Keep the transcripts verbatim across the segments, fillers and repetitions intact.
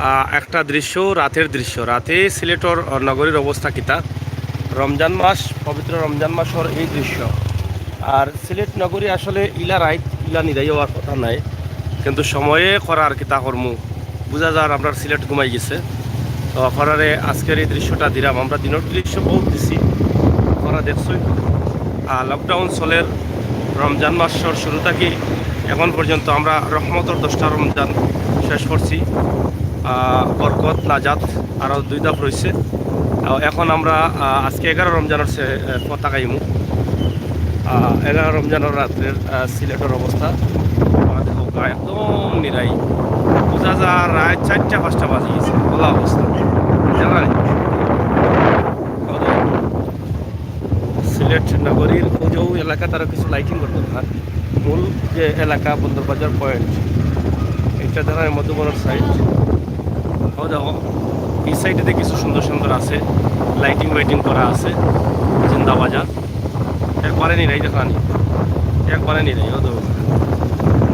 আহ, একটা দৃশ্য, রাতের দৃশ্য। রাতে সিলেটর, আহ, নগরীর অবস্থা কিতা? রমজান মাস, পবিত্র রমজান মাসর এই দৃশ্য। আর সিলেট নগরী আসলে ইলা রাইত, ইলা নিরাই অওয়ার কথা নায়, কিন্তু সময়ে করা আর কিতা করমু, বুঝা যার আমরার সিলেট ঘুমাই গেছে। তো আপনারারে আজকের এই দৃশ্যটা দিলাম, আমরা দিনর দৃশ্য বহুত দিছি, আপনারা দেখছই। আহ, লকডাউন চলের রমজান মাসর শুরু থাকি এখন পর্যন্ত আমরা রহমতর দশটা রমজান শেষ করছি। আহ, বরকত, নাজাত আরও দুই ধাপ রইছে। আহ, এখন আমরা, আহ, আজকে এগারো রমজানর সে, আহ, পতাকা ইমু। আহ, এগারো রমজানর রাত্রের, আহ, সিলেটর অবস্থা। আহ, দেখো, গা একদম নিরাই। বুঝা যার রাইত চাইরটা পাঁচটা বাজি গেছে, অলা অবস্থা। জানা নেই। সিলেট নগরীর ওই যে ওই এলাকাত আরও কিছু লাইটিং করতো না। মূল যে এলাকা বন্দরবাজার পয়েন্ট, এটা দেখা যায় মধুবনর সাইড। ও দেখো, এই সাইডেতে কিছু সুন্দর সুন্দর আছে, লাইটিং ওয়াইটিং করা আছে। জিন্দাবাজার একবারে নিরাই, দেখা নি, একবারে নিরাই। ও তো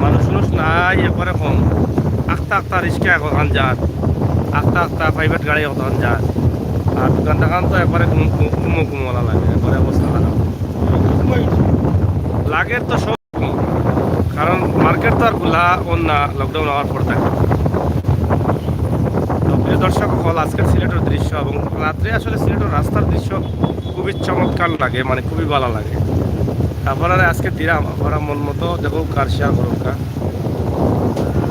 মানুষ উনুষ নাই, একবারে কম। আখতা আখতা রিক্সা এখন যার, আখতা আখতা প্রাইভেট গাড়ি এখন যার। আর দোকান দোকান তো একবারে কুমো কুমো, কুমোলা লাগে, একবারে অবস্থা খারাপ। লাগের তো সব, কারণ মার্কেট তো আর খোলা অর না, লকডাউন অওয়ার পর থাকি। তো প্রিয় দর্শক অকল, আজকের সিলেটর দৃশ্য এবং রাত্রে আসলে সিলেটর রাস্তার দৃশ্য খুবই চমৎকার লাগে, মানে খুবই ভালা লাগে। আপনারারে আজকে দিলাম, আপনারা মন মতো দেখউক্কা আর শেয়ার করউক্কা।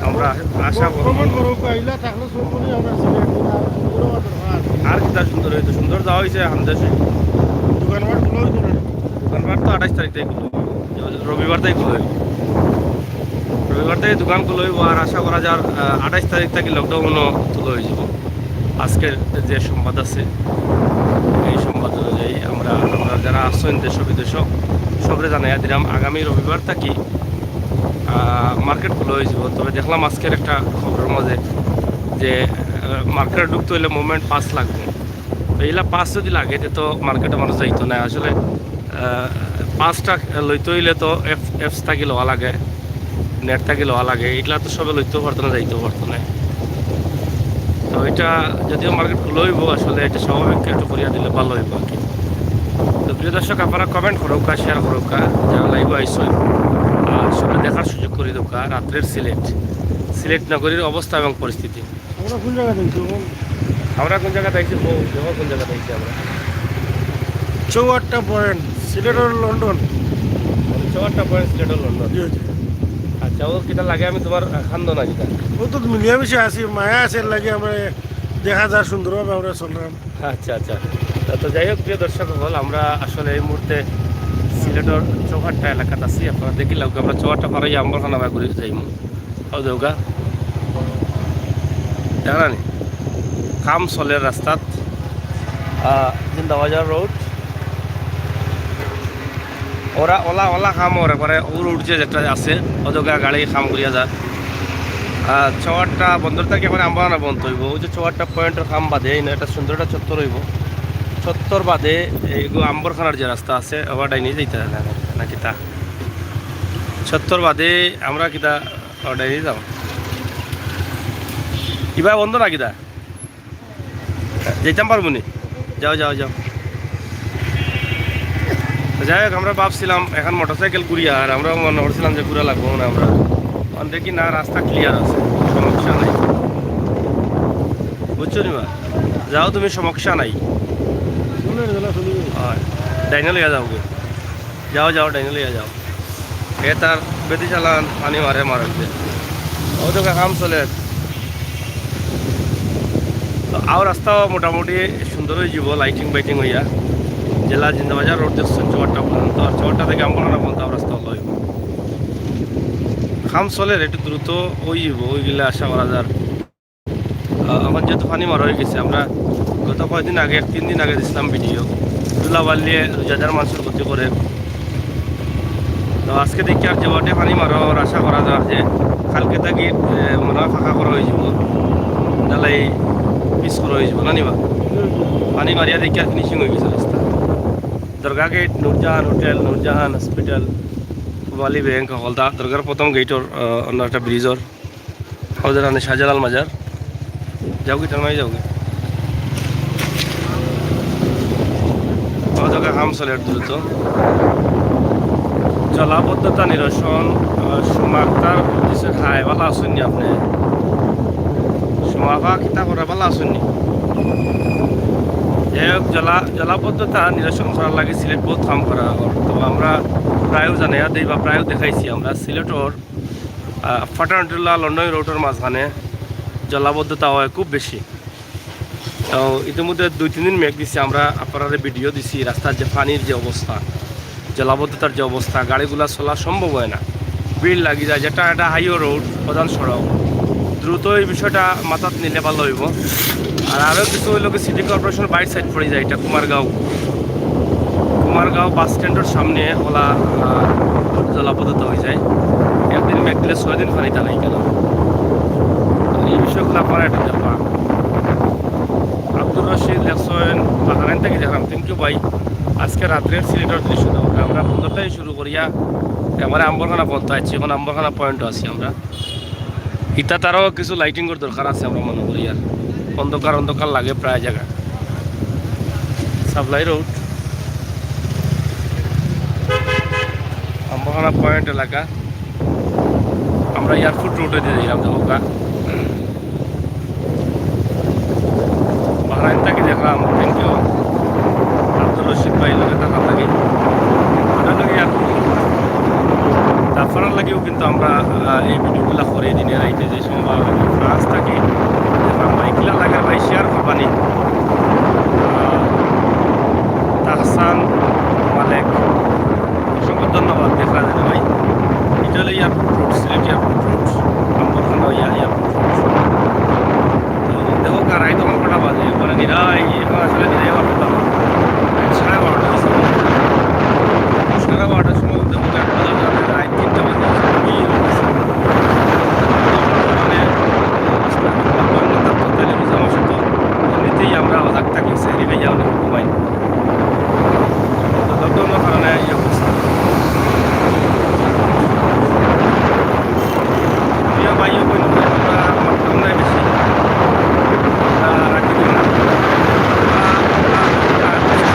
আমরা আশা করমু কমেন্ট করউক্কা, ইলা থাকলে সুন্দরই আমরা সিলেট, আর সুন্দর হওয়া দরকার। আর কিতা সুন্দর অইতো, সুন্দর যা অইছে হামদেশে। দোকানপাট খুলা অইতো না। দোকানপাট তো আঠাইশ তারিখ থাকি খুলা অইবো, রবিবার থাকি খুলা অইবো। রবিবার থাকি দোকান খুলা অইবো, আর আশা করা যার, আহ, আঠাইশ তারিখ থাকি লকডাউনও তুলা অইযিবো। আজকের যে সংবাদ আছে, এই সংবাদ অনুযায়ী আমরা, আমরা যারা আছইন দেশ বিদেশ, সবরে জানাইয়া দিলাম, আগামী রবিবার থাকি, আহ, মার্কেট খুলা অইযিবো। তবে দেখলাম আজকের একটা খবরর মাঝে যে, আহ, মার্কেটে ঢুকতে অইলে মুভমেন্ট পাস লাগবো। তো ইলা পাস যদি লাগে, তে তো মার্কেটে মানুষ যাইতো না। আসলে, আহ, পাসটা লইতে অইলে তো অ্যাপ-, অ্যাপস থাকি লওয়া লাগে, নেট থাকি লওয়া লাগে। ইগুলা তো সবে লইতেও পারতো না, যাইতেও পারতো না। তো ইটা যদিও মার্কেট খুলা অইবো, আসলে ইটা স্বাভাবিক একটু করিয়া দিলে ভালা অইবো আর কি। তো প্রিয় দর্শক, আপনারা কমেন্ট করউক্কা, শেয়ার করউক্কা, যারা লাইভে আইছইন, আর সবে দেখার সুযোগ করি দেউক্কা রাত্রের সিলেট, সিলেট নগরীর অবস্থা এবং পরিস্থিতি। আমরা কোন জাগাত আইছি? আমরা কোন জাগাত আইছি? ও, দেখো কোন জাগাত আইছি আমরা। চৌহাট্টা পয়েন্ট, সিলেটর লন্ডন। চৌহাট্টা পয়েন্ট, সিলেটর লন্ডন। জি, জি। আচ্ছা, ও কিতা লাগে আমি তুমার, আহ, খান্দো না কিতা? ও তো মিলিয়া মিশে আছি, মায়া আছে, এর লাগি আমরা দেখা যার সুন্দরভাবে আমরা চললাম। আচ্ছা, আচ্ছা। তো, তো যাই হোক, প্রিয় দর্শক অকল, আমরা আসলে এই মুহূর্তে সিলেটর চৌহাট্টা এলাকাত আছি। আপনারা দেখিলাউক্কা, আমরা চৌহাট্টা পার অইয়া আম্বরখানা বায় ঘুরি যাইমু। ও দেউক্কা। দেখরা নি? কাম চলের রাস্তাত। আহ, জিন্দাবাজার রোড। ওরা অলা, অলা কাম অর একবারে, ও রোড যে যেটা আছে, ও দেউক্কা গাড়ি কাম করিয়া যার। আহ, চৌহাট্টা বন্দর থাকি একবারে আম্বরখানা বন্ধ অইবো। ওই যে চৌহাট্টা পয়েন্টর কাম বাদে, ইনো একটা সুন্দর একটা চত্বর অইবো। চত্বর বাদে এইগু আম্বরখানার যে রাস্তা আছে, আবার ডাইনে যাইতে না, না কিতা? চত্বর বাদে আমরা কিতা অর্ডার দিয়ে যাও। ইবা বন্ধ না কিতা? যাইতাম পারবো নি? যাও, যাও, যাও। তো যাই হোক, আমরা ভাবছিলাম এখন মোটরসাইকেল ঘুরিয়া, আর আমরা মনে করছিলাম যে ঘুরা লাগবো না আমরা। অন দেখি না, রাস্তা ক্লিয়ার আছে, সমস্যা নাই। বুঝছো নি বা? যাও তুমি, সমস্যা নাই। হয়, ডাইনে লইয়া যাও গো। যাও, যাও, ডাইনে লইয়া যাও। এ তার বেটি চালান, পানি মারে, মারক দে। ও তো কাম চলের। তো আও রাস্তাও মোটামুটি সুন্দর অইযিবো, লাইটিং বাইটিং অইয়া। যেলা জিন্দাবাজার রোড দেখছো চৌহাট্টা পর্যন্ত, আর চৌহাট্টা থাকি আম্বরখানা পর্যন্ত আও রাস্তা অলা অইবো। কাম চলের, একটু দ্রুত অইযিবো, অইগেলে আশা করা যার। আহ, এখন যেহেতু পানি মারা অইগেছে, আমরা গত কয়দিন আগে, এক তিন দিন আগে দিছিলাম ভিডিও, ধুলাবালিয়ে রোজাদার মানুষর ক্ষতি করে। তো আজকে দেখি আর যে ওয়াটে পানি মারা অর, আশা করা যার যে কালকে থাকি, এ, মনে হয় ফাঁকা করা অইযিবো, ঢালাই পিচ করা অইযিবো, না নি বা? পানি মারিয়া দেখি আর ফিনিশিং অইগেছে রাস্তা। দরগা গেট, নূরজাহান হোটেল, নূরজাহান হসপিটাল, পুবালি ব্যাংক, হকলতা দরগার প্রথম গেটর, আহ, অন্য একটা ব্রিজর। ওদের আনে শাহজালাল মাজার। যাওগি, টানাই যাওগি। ও জাগা কাম চলের দ্রুত। জলাবদ্ধতা নিরসন, আহ, সুমা আক্তার দিছে। হাই, ভালা আছইন নি আপনে? সুমা আপা, কিতা করা, ভালা আছইন নি? যাই হোক, জলা-, জলাবদ্ধতা নিরসন করার লাগি সিলেট বহুত কাম করা অর। তো আমরা প্রায়ও জানাইয়া দেই বা প্রায়ও দেখাইছি আমরা সিলেটর, আহ, ফাটানটুলা লন্ডন রোডর মাঝখানে জলাবদ্ধতা অয় খুব বেশি। তো ইতিমধ্যে দুই তিন দিন মেঘ দিছে, আমরা আপনারারে ভিডিও দিছি, রাস্তার যে পানির যে অবস্থা, জলাবদ্ধতার যে অবস্থা, গাড়িগুলা চলা সম্ভব অয় না, ভিড় লাগি যায়, যেটা একটা হাইওয়ে রোড, প্রধান সড়ক। দ্রুত এই বিষয়টা মাথাত নিলে ভালা অইবো। আর আরও কিছু অইলো কি, সিটি কর্পোরেশন বাইর সাইড পড়ি যায়, এটা কুমারগাঁও, কুমারগাঁও বাস স্ট্যান্ডর সামনে অলা, আহ, জলাবদ্ধতা অই যায়। একদিন মেঘ দিলে ছয় দিন পানি টানাই কেন? এই বিষয়গুলো আপনারা একটু দেখবা। আব্দুর রশিদ লেখছেন, বাহারাইন থাকি দেখলাম, thank you ভাই। আজকে রাত্রের সিলেটর দৃশ্য দেখো, আমরা বন্দরটাই শুরু করিয়া এবারে আম্বরখানা পর্যন্ত আইছি, এখন আম্বরখানা পয়েন্টও আছি আমরা। ইতা তারও কিছু লাইটিংর দরকার আছে আমরা মনে করি, আর অন্ধকার অন্ধকার লাগে প্রায় জাগা। সাপ্লাই রোড, আম্বরখানা পয়েন্ট এলাকা, আমরা এয়ারপোর্ট রোডে দিয়ে দিলাম, দেখো গা। বাহারাইন থাকি দেখলাম, thank you আব্দুর রশিদ ভাই, লগে থাকার লাগি। ওটার লাগি আর জাফরার লাগিও কিন্তু আমরা, আহ, এই ভিডিওগুলা করি দিনে রাইতে, যে সময় বা ফ্রান্স থাকি দেখলাম ভাই, কিলা লাগে ভাই, শেয়ার করবানি। আহ, তাহসান মালেক, অসংখ্য ধন্যবাদ। দেখা যায় না ভাই, এটা হলো airport road, Sylhet airport road, Ambarkhana হইয়া এয়ারপোর্ট রোড। তো দেখো, কার রাইত আমার কটা বাজে, মানে নিরাই, এখন আসলে নিরাই আমার কথা। সাড়ে বারোটা বাজে। সাড়ে বারোটার সময় দেখো, কয়েক বাজার যাবে, রাইত তিনটা বাজে। কি অবস্থা? মানে, অবস্থা, তাহলে বুঝলাম, আসলে তো এমনিতেই আমরা অজাগ থাকি, সেহরি খাইয়া অনেক ঘুমাই। তো লকডাউনের কারণে এই অবস্থা। প্রিয় ভাই ও বন্ধুরা, আমরা মাততাম না বেশি। আহ, রাখি দিলাম। আহ, আহ, আহ,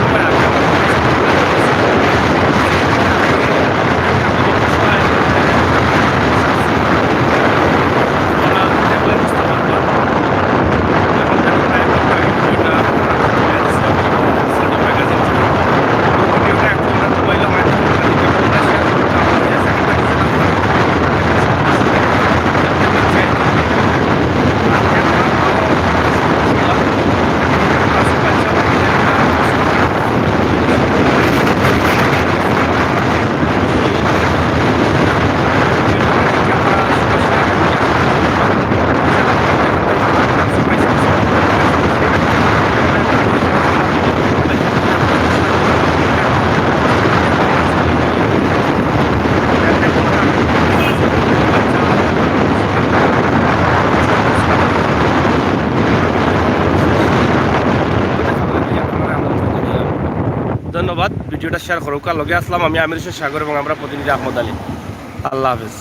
ধন্যবাদ। ভিডিওটা শেয়ার করুক। আর লগে আসলাম আমি আমির হোসেন সাগর এবং আমরা প্রতিনিধি আহমদ আলী। আল্লাহ হাফেজ।